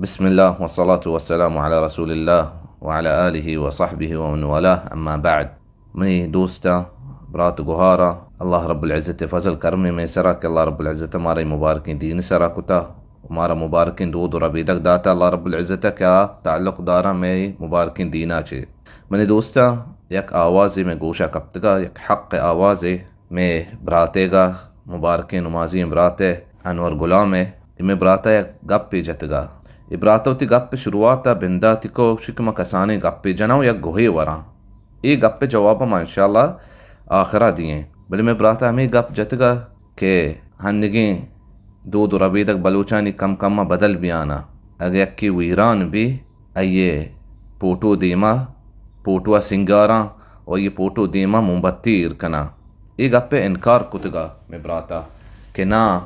بسم اللہ والصلاة والسلام علی رسول اللہ وعلی آلہ وصحبہ ومن والاه، اما بعد۔ منی دوستاں، برات گوھاراں، اللہ رب العزت فضل کرم مئے سرا کہ اللہ رب العزت مارا مبارکیں دین سرا کتا، مارا مبارکیں دود و ربیدگ داتا اللہ رب العزت کہ آ تعلق داراں مئے مبارکیں دینا چے۔ منی دوستاں، یک آوازے مئے گوشا کپتگا، یک حق آوازے۔ مئے براتیگا، مبارکیں نمازیں براتے انور غلام ء، اے مئے براتا یک گپے جتگا۔ اے براتا وتی گپ شروعاتا بنداتی کو، شی کہ ما کسانیں گپے جناں و یک گوھے وراں۔ اے گپ جواب ما انشاءاللہ آخرا دیئیں۔ بلے مئے براتا ہمے گپ جتگا کہ ہندگیں دود و ربیدگ بلوچانی کم کم بدل بیانا۔ اگہ یکے ویران بی، آئی ء پوٹو دیما، پوٹو ء سنگاراں و آئی ء پوٹو دیما موم بتی ایر کناں۔ اے گپ ء انکار کتگا مئے براتا کہ نا،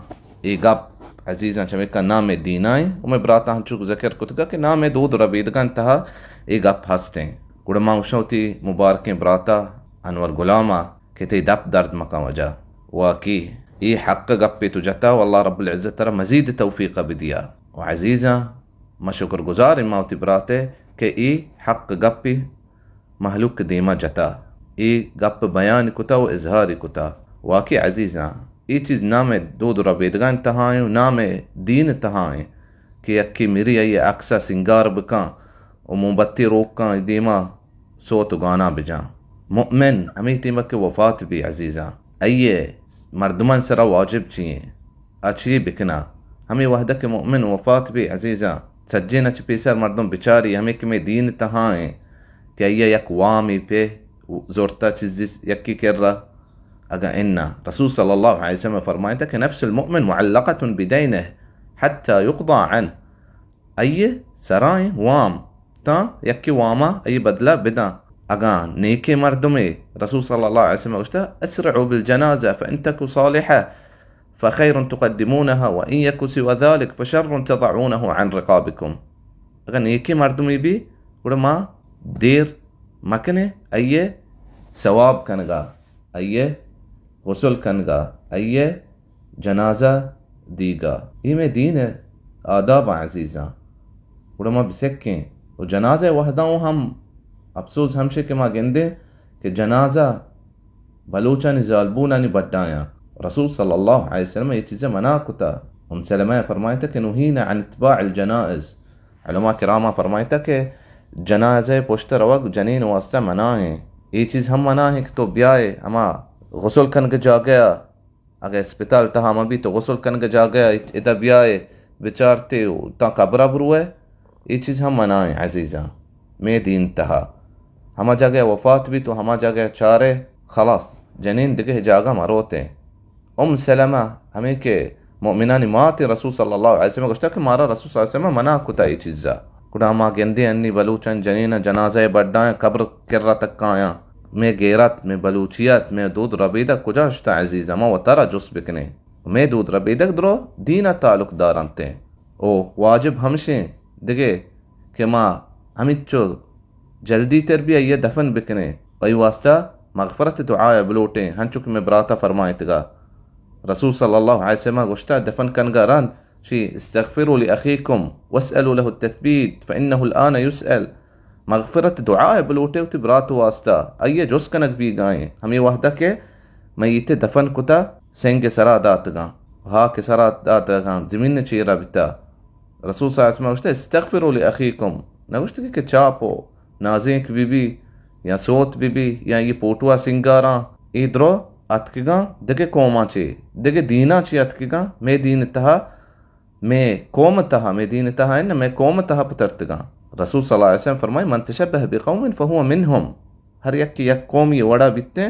اے گپ عزیزاں چمیکا نا مئے دینا ایں و مئے براتا ہنچو ذکر کتگا کہ نا مئے دود ربیدگان تہا اے گپ ہستیں۔ گڑا ما گوشاں وتی مبارکیں براتا انور غلاما کہ تئی دپ درد مکن وجہ، واقعی اے حق گپے تو جتا و اللہ رب العزت ترا مزید توفیق بدیا۔ و عزیزاں، ما شکر گزار ایں ما وتی برات ء کہ اے حق گپے مہلوک دیما جتا، اے گپ بیان کتا و اظہار کتا۔ واقعی عزیزاں، اے چیز نام دود و ربیدگان تہا ایں و نام دین تہا ایں کہ یکے مری آئی عکس ء سنگار بکاں و موم بتی روک کاں دیما سوت و گانا بجاں۔ مؤمن ہمے ٹیما کہ وفات بی عزیزاں، آئی ء مردمان سرا واجب چی ایں؟ آ چی بکناں؟ ہمے وہدہ کہ مؤمن وفات بی عزیزاں، سجین ء چہ پیسر مردم بچاری ہمے کہ مئے دین تہا ایں کہ آئی ء یک وامی پہ زرتا چیزی یکی کرا۔ اگاں انا، رسول صلی اللہ علیہ وسلم فرمائتا کہ نفس المؤمن معلقة بدینه حتی یقضی عنه۔ آئی ء سرائیں وام تاں یکے واما آئی بدلہ بداں۔ اگاں نیکیں مردمے، رسول صلی اللہ علیہ وسلم گوشتہ، اسرعوا بالجنازہ فان تک صالحہ فخیر تقدمونها وان یک سوى ذلك فشر تضعونه عن رقابكم۔ اگاں نیکیں مردمے بی، گڑا ما دیر مکنے آئی ء ثواب کنگا، آئی ء غسل کنگا، آئی ء جنازہ دیگا۔ اے مئے دین ء آداباں عزیزاں۔ گڑا ما بسکیں۔ و جنازہ ء وہداں ہم افسوس ہمشے کہ ما گندیں کہ جنازہ بلوچانی زالبونانی بڈایاں۔ رسول صلی اللہ علیہ وسلم اے چیز ء منع کتا۔ ام سلمہ ء فرمائتا کہ نہینا عن اتباع الجنائز۔ علماء کرام ء فرمائتا کہ جنازہ ء پشت روگ جنین واسطہ منع ایں۔ اے چیز ہم منع ایں کہ تو بیائے ہما غسل کنگ جاگہ ء اگہ اسپتال تہا مہ بیت تو غسل کنگ جاگہ ء ادا بیائے، بچارتے و تاں قبر ء بروئے، اے چیز ہم منع ایں عزیزاں۔ مئے دین تہا ہما جاگہ ء وفات بیت تو ہما جاگہ ء چارے، خلاص، جنین دگہ جاگہ مہ روتے۔ ام سلمہ ہمے کہ مؤمنانی مات، رسول صلی اللہ علیہ وسلم گوشتا کہ مارا رسول صلی اللہ علیہ وسلم منع کتا اے چیزا۔ گڑا ما گندیں انی بلوچاں جنیناں جنازہ ء بڈایاں قبر کرا تکایاں۔ مئے غیرت، مئے بلوچیت، مئے دود ربیدگ کجا شتا عزیزاں؟ ما وتارا جست بکنیں۔ مئے دود ربیدگ درو دین ء تعلق دارنت۔ او واجب ہمشیں دگہ کہ ما ہمینچو جلدی تر بی آئی ء دفن بکنیں، آئی واسطہ مغفرت دعا ء بلوٹیں، ہنچو کہ مئے براتا فرمائتگا۔ رسول صلی اللہ علیہ وسلم گوشتا دفن کنگا رند شی استغفروا لأخيكم واسألوا له التثبيت فإنه الآن يسأل۔ مغفرت دعا ء بلوٹے وتی برات واسطہ، آئی ء جست کنگ بیگائیں۔ ہمے وہدہ کہ میت ء دفن کتا، سنگ ء سرا داتگاں، ہاک ء سرا داتگاں، زمین ء چیرا بیتا۔ رسول صلی اللہ علیہ وسلم گوشتہ، استغفروا لأخيكم، نہ گوشتگی کہ چاپ و نازینک بہ بی یا سوت بہ بی یا یہ پوٹوا سنگاراں، اے درو اتکگاں دگہ قوماں چے، دگہ دیناں چے اتکگاں، مئے دین تہا، مئے قوم تہا، مئے دین تہا انت، مئے قوم تہا پترتگاں۔ رسول صلی اللہ علیہ وسلم فرمائے، من تشبه بقوم فهو منهم۔ ہر یک کہ یک قومی وڑا بیتیں،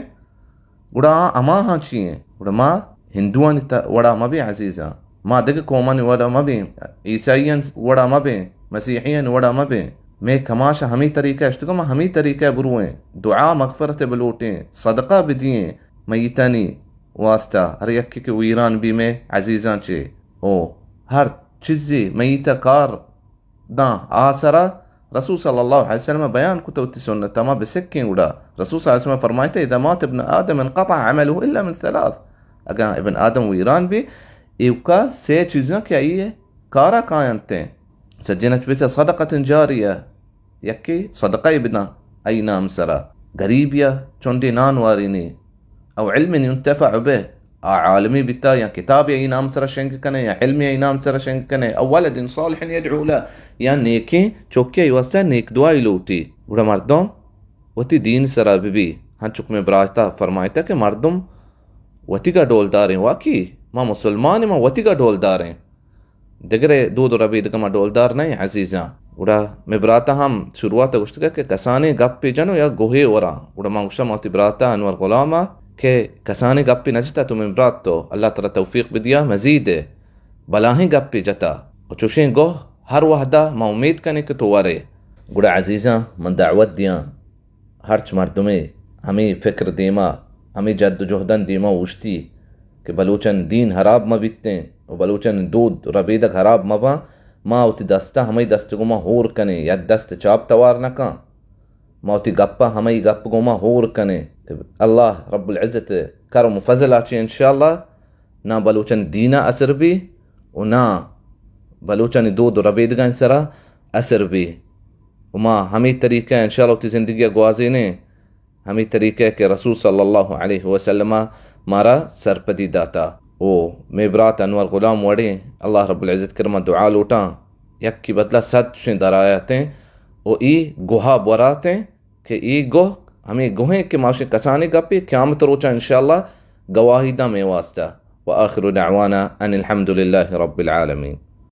گڑا آ ہماہاں چی ایں؟ گڑا ما ہندوانی ت-، وڑا مہ بیں عزیزاں، ما دگہ قومانی وڑا مہ بیں، عیسائیان وڑا مہ بیں، مسیحیان وڑا مہ بیں۔ مئے کماش ہمے طریقہ اشتگو، ما ہمے طریقہ برویں، دعا مغفرت بلوٹیں، صدقہ بدییں میتانی واسطہ، ہر یکے کہ ویران بی مئے عزیزاں چے۔ او ہر چیزے میت کار داں آ سرا رسول صلی اللہ علیہ وسلم بیان کتہ وتی سنت ما بسکیں گڑا۔ رسول صلی اللہ علیہ وسلم فرمائتہ، اذا مات ابن آدم انقطع عمله الا من ثلاث۔ اگاں ابن آدم ویران بی، ایوکا سے چیزاں کہ آئی کارا کاینتیں۔ سجین اچ پیسا صدقۃ جاریہ، یکے صدقہ بداں ای نام سرا، غریبیا چنڈے نان وارینی، او علم ینتفع بہ، آ عالمی بیتا یا کتاب ای نام سرا شنگ کنے یا علم ای نام سرا شنگ کنے، او ولد صالح یدعو لہ، یا نیکیں چوکے ای واسطہ نیک دعائی لوٹی۔ گڑا مردم وتی دین سرا ببی، ہنچک میں براتا فرمائتا کہ مردم وتیگا ڈولداریں، واقعی ما مسلمان، ما وتیگا ڈولداریں، دگرے دود و ربیدگا ما ڈولدار نئیں عزیزاں۔ گڑا مئے براتا ہم شروعات گوشتگا کہ کسانیں گپے جنو یا گوہے وراں۔ گڑا ما گوشتا ما وتی براتا انور غلاما کہ کسانیں گپے نجتا تو مئے برات، تو اللہ ترا توفیق بدیا مزید بلاہیں گپے جتا۔ و چوشیں گوہ ہر وہدا ما امید کنیں کہ تو ورے۔ گڑا عزیزاں من دعوت دیاں ہرچ مردمے ہمے فکر دیما، ہمے جد و جہدان دیما اوشتی کہ بلوچانی دین ہراب مہ بیتیں و بلوچانی دود ربیدگ ہراب مہ باں، ما وتی دستا ہمے دست گوما ہور کنیں، یک دست چاپ توار نہ کن۔ ما وتی گپا ہمے گپ گوما ہور کنیں کہ اللہ رب العزت کرم و فضل آچی انشاءاللہ نا بلوچانی دینا اثر بی و نا بلوچانی دود و ربیدگانی سرا اثر بی۔ و ما ہمے طریقہ انشاءاللہ وتی زندگی گوازینیں، ہمے طریقہ کہ رسول صلی اللہ علیہ وسلم مارا سرپدی داتا۔ و مئے برات انور غلام وڑیں، اللہ رب العزت کرما دعا لوٹاں، یکی بدلا صد چشیں درایاتیں و ای گوہا براتیں کہ ای گوہ ہمے گوہیں کہ ماشیں کسانی گپی قیامت روچا انشاءاللہ گواہی داں مئے واسطہ۔ وآخر دعوانا ان الحمد لله رب العالمين۔